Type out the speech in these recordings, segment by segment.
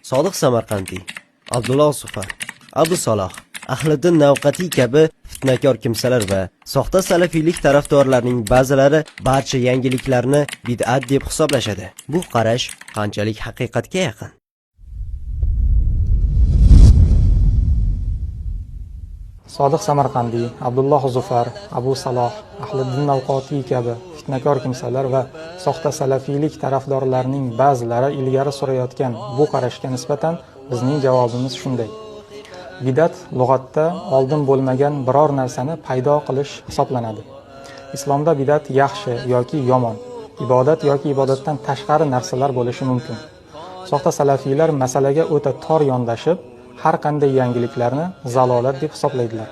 Sodiq Samarqandiy, Abdulloh Zufar, Abu Saloh, Ahliddin Navqatiy kabi fitnakor kimsalar va soxta salafiylik tarafdorlarining ba'zilari barcha yangiliklarni bid'at deb hisoblashadi. Bu qarash qanchalik haqiqatga yaqin? Sodiq Samarqandiy, Abdulloh Zufar, Abu Saloh, Ahliddin Navqotiy kabi fitnakor kimsalar va soxta salafiylik tarafdorlarining ba'zilari ilgari surayotgan bu qarashga nisbatan bizning javobimiz shunday. Bidat lug'atda oldin bo'lmagan biror narsani paydo qilish hisoblanadi. Islomda bidat yaxshi yoki yomon, ibodat yoki ibodatdan tashqari narsalar bo'lishi mumkin. Soxta salafiylar masalaga o'ta tor yondashib, har qanday yangiliklarni zalolat deb hisoblaydilar.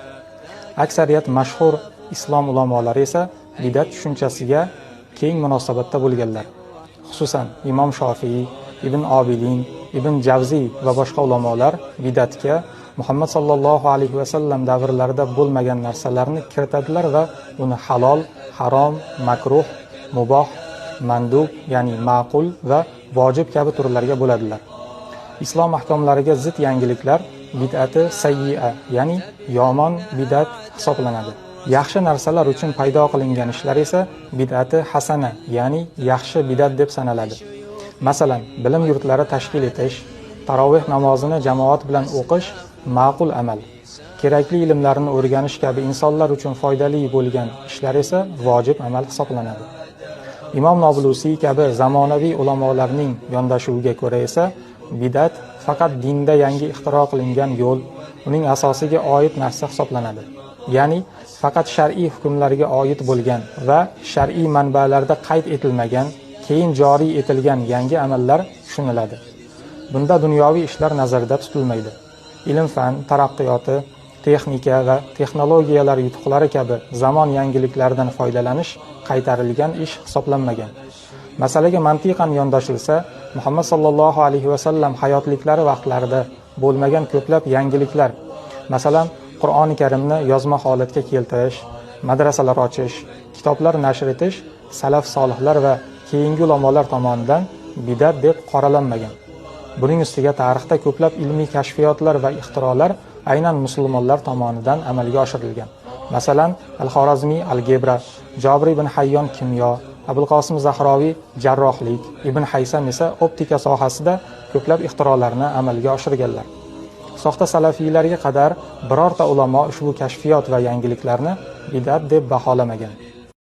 Aksariyat mashhur islom ulamolari esa bidat tushunchasiga keng munosabatda bo'lganlar. Xususan, Imom Shofiy, Ibn Obidin, Ibn Javziy va boshqa ulamolar bidatga Muhammad sallallohu alayhi va sallam davrlarida bo'lmagan narsalarni kiritadilar va uni halol, harom, makruh, muboh, mandub, ya'ni ma'qul va vojib kabi turlarga bo'ladilar. Islom ahkomlariga zid yangiliklar bid'ati sayyi'a, ya'ni yomon bid'at hisoblanadi. Yaxshi narsalar uchun paydo qilingan ishlar esa bid'ati hasana, ya'ni yaxshi bid'at deb sanaladi. Masalan, bilim yurtlari tashkil etish, taroveh namozini jamoat bilan o'qish ma'qul amal. Kerakli ilmlarni o'rganish kabi insonlar uchun foydali bo'lgan ishlar esa vojib amal hisoblanadi. Imom Noblusiy kabi zamonaviy ulamolarning yondashuviga ko'ra esa bidat faqat dinda yangi ixtiro qilingan yo'l, uning asosiga oid narsa hisoblanadi. Ya'ni faqat shar'iy hukmlarga oid bo'lgan va shar'iy manbalarda qayd etilmagan, keyin joriy etilgan yangi amallar tushuniladi. Bunda dunyoviy ishlar nazarda tutilmaydi. Ilm-fan taraqqiyoti, texnika va texnologiyalar yutuqlari kabi zamon yangiliklaridan foydalanish qaytarilgan ish hisoblanmagan. Masalaga mantiqan yondashilsa, Muhammad sallallohu alayhi va sallam hayotliklari vaqtlarida bo'lmagan ko'plab yangiliklar, masalan, Qur'oni Karimni yozma holatga keltirish, madrasalar ochish, kitoblar nashr etish salaf solihlar va keyingi ulamolar tomonidan bidat deb qoralanmagan. Buning ustiga tarixda ko'plab ilmiy kashfiyotlar va ixtirolar aynan musulmonlar tomonidan amalga oshirilgan. Masalan, Al-Xorazmiy algebra, Jobir ibn Hayyon kimyo, Abul Qosim Zahroviy jarrohlik, Ibn Haysam esa optika sohasida ko'plab ixtirolarni amalga oshirganlar. Soxta salafiylarga qadar birorta ulamo ushbu kashfiyot va yangiliklarni bid'at deb baholamagan.